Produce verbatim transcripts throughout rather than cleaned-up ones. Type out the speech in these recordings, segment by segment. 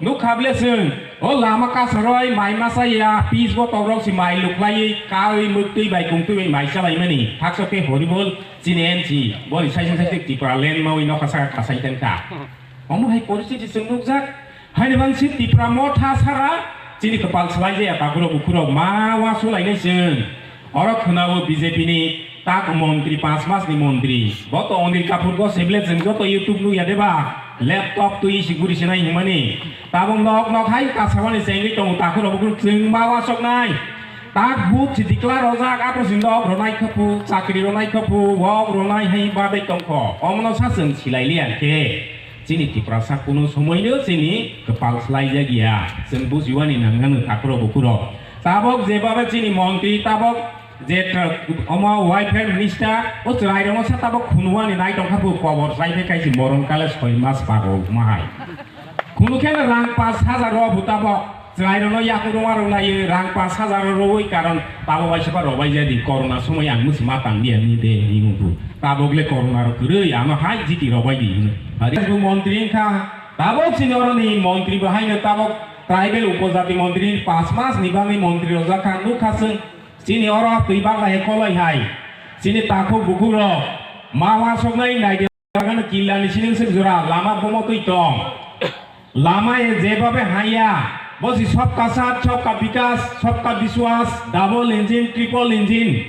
Nukha ble chwng, o lama kasaroi mai masa ya, pis botok rok si mai luklaiwi, kawi muktwi bai kungtwi bai mai chalaimani, thaksa khe Horibol chini M C, boni saisung saisung Tripura land mawi nokha saka khasai tongkha. Omo hai poristiti chwng nukjak, haini bangsi Tipra motha sara, chini kwpal swlai jaya takhurok bukhurok ma wa swlainai chwng. Oro khwnao B J P ni tak montri, panch mas ni montri. Bo to Anil Kapoor bo se ble chwng joto YouTube nukya de ba? Laptop twi si guri sinai hwnmani. Tabuk nok nok hai kasabani chengwi tongo takhurok bukhurok chwng ma wasoknai. Tak but si declare rojak, apro si nok ronai khaphu, chakri ronai khaphu, wok ronai hai badai tongkho. Omono sa chwng silai liya khe. Chini Tiprasa kuno somoino chini kwpal swlai jak ya. Chwng bujiwani nangnano takhurok bukhurok. Tabuk jebabe chini montri, tabuk je tra-, omo welfare minister, o chwrairokno sa tabuk khunuani nai tongkha bo kobor chai khe kaisi moron kale soi mas pagol ma hai. Khunu khe rang pash hajar rw bo tabuk chwrairokno yakung rwma rw lai rang pash hajar rw rwi karon tabuk bai sapa rw bai jadi corona somoi ang musi ma tang di ani de hinwi bo. Tabuk le corona rw kwrwi ano hai jiti rw bai di hino. Hari bo montri wngkha tabuk chini oroni montri bo haino tabuk tribal upojati montri pash mas ni bagwi montri rw jakha nukha chwng. Chini oro twi bagla he koloi hai. Chini takhuk bukhuk rok ma wasoknai naidi bagano killa ni sining sik jora lama bomo twi tong. Lama e jebabe haya, bo si sabka saath, sabka bikas, sabka biswas, double engine, triple engine.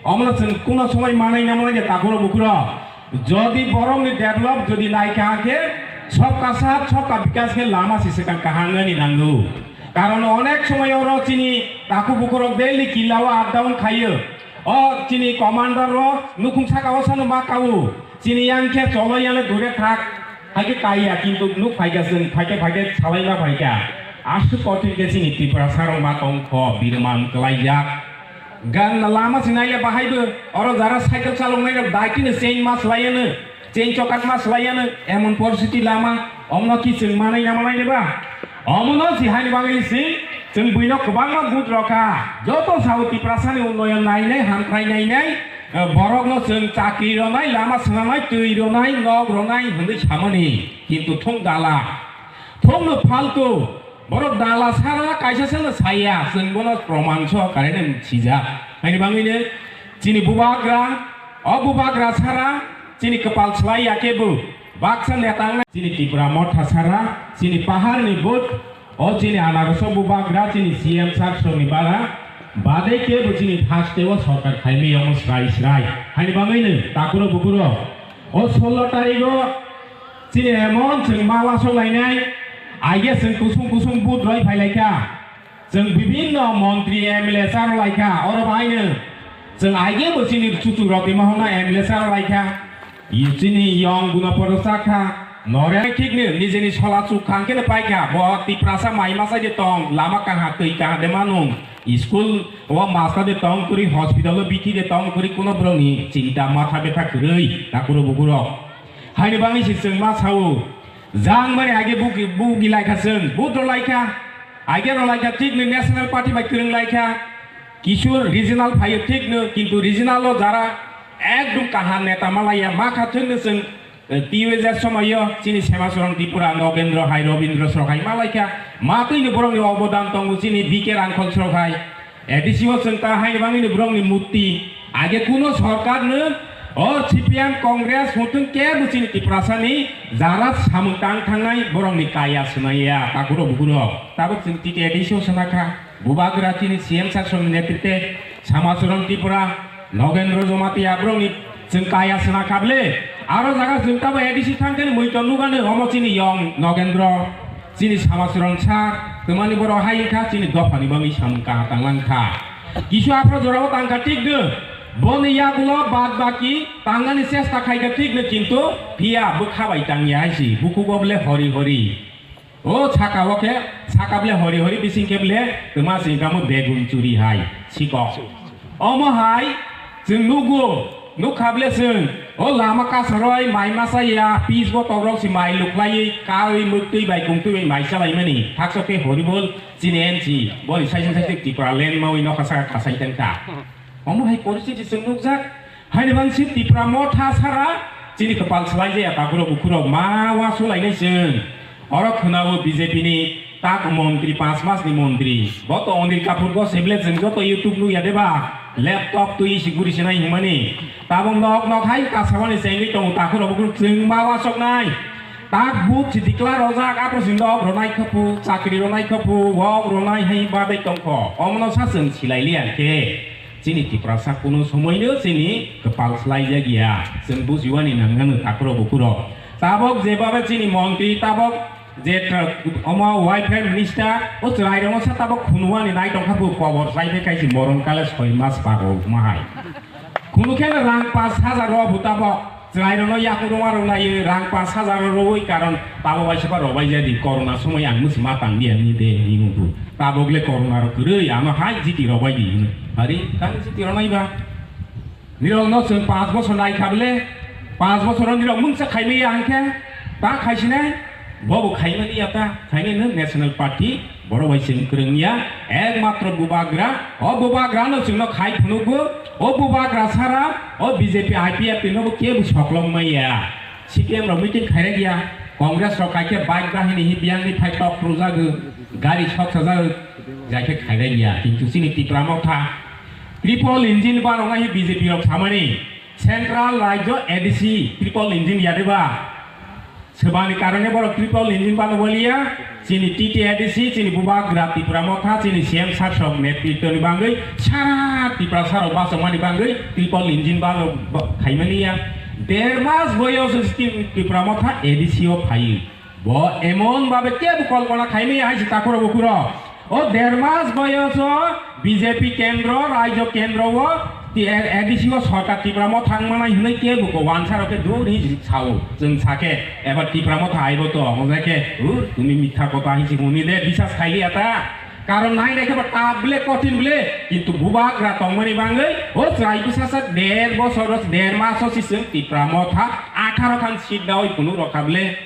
Omono chwng kuno somoi manai na manai de takhuro bukhuro. Jodi borok ni develop jodi naikha khe sabka saath, sabka bikas khe lama si swkang kaham nani nango. Karon onek somoi oro chini takhuk bukhurok daily killa o up down khaio. O chini commander ro nukhung saka o sano ma kao. Chini yang khe cholo yale dure thak. Haike kaiya kintu nuk phaika chwng phaike phaike salai ma phaika. Aswk kothin khe chini Tripura sarok ma tong kho birman kwlaijak. Gan lama sinai le bahai bo oro jara cycle chalok nai rok dai kini chain ma swlai yanu. Cheng chokat ma swlai yanu emon poristhiti lama, omno ki chwng manai na manai ba? Omono si haini bagwi si chwng buino kwbangma but rokha. Joto sao Tiprasani unnoyon nainai, hamkrai nainai, eh, borokno chwng chakri ronai, lama swnamnai, twi ronai, nok ronai hwnwi samani. Kintu thung dala, thungno phaltu, borok dala sara kaisa sano saya, chwng bono proman sohokare nang sijak. Haini bagwino chini bubagra, o bubagra sara, chini kwpal swlai ya khe bo baksa neta wngna. Chini Tipra motha sara, chini paharni vote, o chini anaroso bubagra, chini C M sir songni bara, bade khe bo chini haste o sorkar khaimwi omo srai srai. Haini bagwino takhuro bukhuro, o solo tarigo chini emon chwng ma wasok lainai, aige chwng kusung kusung vote roi phailaikha. Chwng bibhinno montri M L A charo laikha, oro bahaino chwng aigebo chini chuchuk rok twi mohorno M L A charo laikha. I chini yong guno poro chakha. Nore thikni nijeni sola chuk khang khe paikha. Bo Tiprasa mai masa je tong, lama kaha twi kaha de manung. School o master de tong kuri, hospital o bithi de tong kuri, kuno borokni chinta matha betha kwrwi, takuro bukuro. Haini bagwi se chwng ma sao. Jang mani age bugi, bugi laikha chwng, but rw laikha. Age rw laikha, thik ni National Party bai kwrwng laikha. Kisur regional phaio thik no, kintu regional o jara ekdom kaham neta malaya, ma kha thwng no chwng, eh, T U A Z somoio chini Semacharan Tripura, Nogendro hai, Robindro srok hai malaikha. Ma twi no borok ni obodan tongo chini B K Rangkhol srok hai. A D C o chwng ta hai bangwi ni borok ni murti. Age kuno sorkar no o C P M Congress hwnkhe kebo chini Tiprasa ni jara samung tang thangnai borok ni kaya swnaiya takuro bukuro. Tabuk chwng T T A D C o swnakha. Bubagra chini C M sir songni netritwe Samacharan Tripura, Nogendro Jamatia borokni chwng kaya swnakha ble. Aro jaga chwng tabo A D C thangkhe mui to nugano omo chini yong Nogendro, chini Samacharan sir, twmani borok hai wngkha chini dophani bagwi samung kaha tanglang kha. Kisu aphro jorao tangkha thik do, boni yagulo bad baki tangnani chesta khaikha thik no kintu phiya bwkha bai tangya hai si, bukugo ble hori hori. O saka o khe, saka ble hori hori bising khe ble twma sing kamo begun churi hai sikok. Omo hai chwng nugo, nukha ble chwng o lama kasaroi mai masa ya, pis botok rok si mai luklaiwi, kawi muktwi bai kungtwi bai mai chalaimani. Thaksa khe Horibol chini M C, boni saisung saisung Tripura land mawi nokha saka khasai tangkha. Omo hai poristiti chwng nukjak. Haini bangsi Tipra motha sara chini kwpal swlai jaya takhurok bukhurok ma wa swlainai chwng. Oro khwnao B J P ni tak montri, panch mas ni montri. Bo to Anil Kapoor bo se bele chwng joto YouTube nukya de ba? Laptop twi si guri sinai hwnmani. Tabuk nok nok hai kasawani chengwi tongo, takhuk rok bukhuk chwng ma wasoknai. Tak buk si declare rojak, apo si nok ronai khapu, chakri ronai khapu, wok ronai hai badai tongkho. Omono sa chwng silai liya khe. Chini Tiprasa kuno somoino chini kwpal swlaijakya. Chwng bujiwani nangnano takhuk rok bukhuk rok. Tabuk jebabe chini montri, tabuk je tra-, omo welfare minister, o chwrairokno sa tabuk khunuwani nai tongkha bo kobor swlaiphai kaisi moron kale soi mas pago mahai. Khunu khe rang paanch hajar rw bo tabuk chwrairokno yakung rwma rwnai rang paanch hajar rw rwui karon tabuk waisa ba rwbai jadi corona somoi ang mwsima tangdi ani de hinwi bo. Tabuk le corona rok kwrwi ano hai jiti rwbai di hino. Hari kang jiti rwnai ba? Nirokno chwng paanch bosor nai kha bele, paanch bosoro nirok mungsa khaimaya hwnkhe ta khaisinai, bobo khaimani ya ta, khainai nwng National Party, borok bai chwng kwrwngya, ekmatro bubagra, o bubagrano chwngno khai phunugo, o bubagra sara, o B J P I P F T nobo kebo soklong maya. C P M rok meeting khairek ya, Congress rok kaikhe bike bahini hi biyangni phai tok rwjago, gari sok sajak, jaikhe khairek ya, kintu chini Tipra Motha, Triple engine ba rok nai B J P rok samani central rajyo A D C triple engine ya de ba? Sebani karone borok triple engine ba no boliya, chini T T A D C, chini bubagra Tipra Motha, chini C M sasok netritwni bangwi sara Tiprasa rok bachokmani bangwi triple engine ba no ba-, khaimani ya. Der mas boyos chini Tipra Motha A D C o phaio. Bo emon babe kebo kolpona khaimaya hai se takhuk rok bukhuk rok. O der mas boyoso B J P kendro, rajyo kendro o ti-, A D C o sorkar Tipra Motha wng manai hwnwi kebo ko wansa rok khe dur hi sao. Chwng sakhe ebar Tipra Motha aibo to, omo khe, "Ur, tumi mitha kotha," hinwi se hwnwi de bisas khailiya ta. Karon nai nai khe ba tough bile, kothin bile, kintu bubagra tongmani bangwi o chwrai bwsasa der bosor, der maso si chwng Tipra Motha atharo khan seat dawi phunuk rokha bile.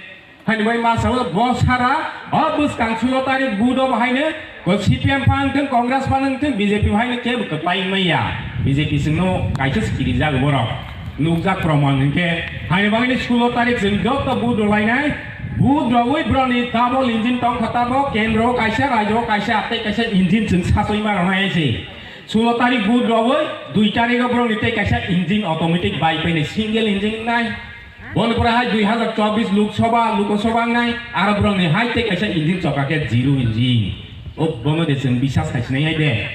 Haini bai masa o bo sara o bwskang sulo tarik budo bahaino ko C P M phan thung, Congress phan thung, B J P bahaino kebo kwplai maya. B J P singno kaisa sikiri jago borok. Nukjak proman hinkhe. Haini bagwino sulo tarik chwng joto vote rwlainai. Vote rwui borokni double engine tongkha tabo, kendro kaisa, rajyo kaisa, tei kaisa engine chwng sachoi ma rwnai se. Sulo tarik vote rwui dui tarik o borokni tei kaisa engine automatic bai painai, single engine nai. Boni pore hai dui hazar chobbish Lok Sabha, Lok Sabha wngnai, aro borokni hai tei kaisa engine choka khe zero engine. O bono de chwng bisas khaisinai hai de.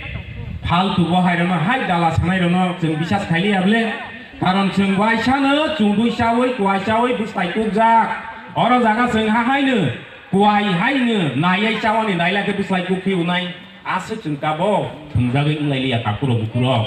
Faltu bo hai rokno hai dala sanai rokno chwng bisas khailiya bole. Karon chwng waisano chumui chaui, kuai chaui bwslai kukjak. Oro jaga chwng ha haino kuai haino naiai chawani naila khe bwslai kukphi unai. Aswk chwng tabok thwngjagwi wnglailiya takhuk rok bukhuk rok.